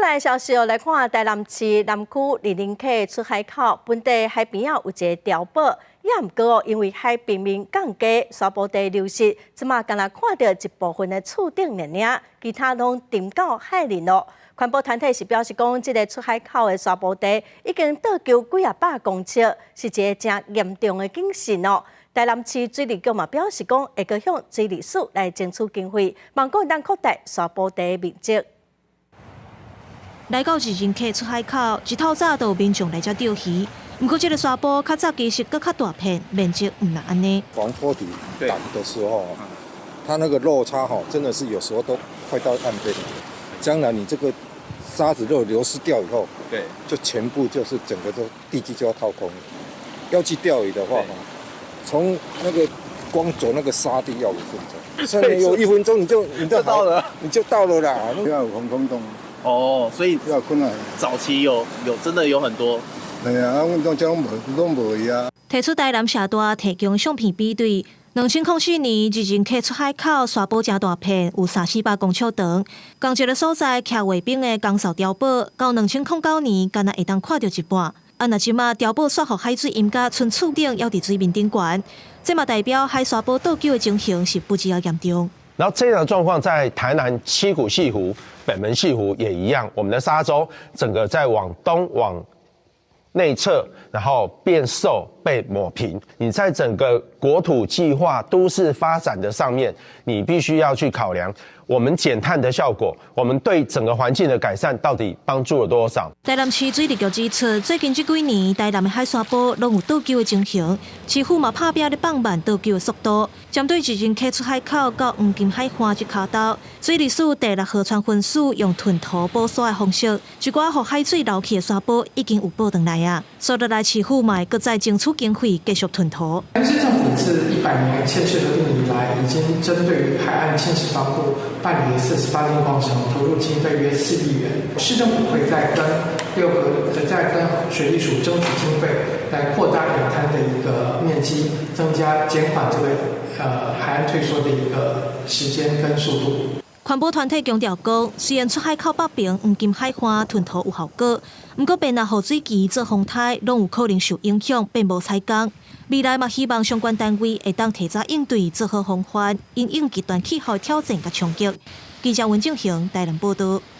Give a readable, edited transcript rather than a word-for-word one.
來消息來看，台南市南區二林溪出海口，本地海邊仔有一个碉堡，也毋過哦，因為海平面降低，沙埔地流失，這馬干焦看著一部分的厝頂爾爾，其他攏沉到海裡咯。環保團體是表示講，這个出海口的沙埔地已經倒勼幾仔百公尺，是一个誠嚴重的警訊哦。台南市水利局嘛表示講，會閣向水利署來爭取經費，望講會當擴大沙埔地面積。來到二林溪出海口，一透早就有民眾來遮釣魚。毋過，這个沙埔較早其實閣較大片，面積毋若按呢。防波堤擋的時候，它那個落差哈，真的是有時候都快到岸邊。將來你這個沙子如果流失掉以後，就全部就是整個都地基就要掏空。要去釣魚的話，從那個光走那個沙地要5分鐘，上面有1分鐘你就到了，你就到了啦。要有防空洞。哦，所以要困難。早期有真的有很多。對啊，阮當遮攏無攏無去啊。提出台南社大提供相片比對，2004年二林溪出海口沙埔誠大片，有三四百公尺長。仝一个所在徛衛兵的江掃碉堡，到2009年干焦會當看著一半。啊，若這馬碉堡煞予海水淹甲賰厝頂，猶佇水面頂懸，這嘛代表海沙埔倒勼的情形是不只要嚴重。然後這樣的狀況在台南七股潟湖、北門潟湖也一樣，我們的沙洲整個在往東往內側，然後變瘦被抹平。你在整個國土計劃、都市發展的上面，你必須要去考量我們減碳的效果，我們對整個環境的改善到底幫助了多少？台南市水利局指出，最近這幾年台南的海沙埔攏有倒勼的情形，市府嘛拍拚咧放慢倒勼的速度。針對二林溪出海口到黃金海岸這跤頭，水利署第六河川分署用囤土補沙的方式，一寡予海水流去的沙埔已經有補轉來啊。所以來市府嘛會閣再爭取經費繼續囤土。台南市政府自100年縣市核定以來，已經針對於海岸侵蝕防護辦理了48件工程，投入經費約4億元。市政府會再跟六個，再跟水利署爭取經費，來擴大養灘的一個面積，增加減緩這個海岸退縮的一個時間跟速度。環保團體強調講，雖然出海口北爿黃金海岸囤土有效果，毋過變若雨水期做風颱，攏有可能受影響，變無採工。未來嘛希望相關單位會當提早應對，做好防範，因應極端氣候挑戰佮衝擊。記者溫正雄台南報導。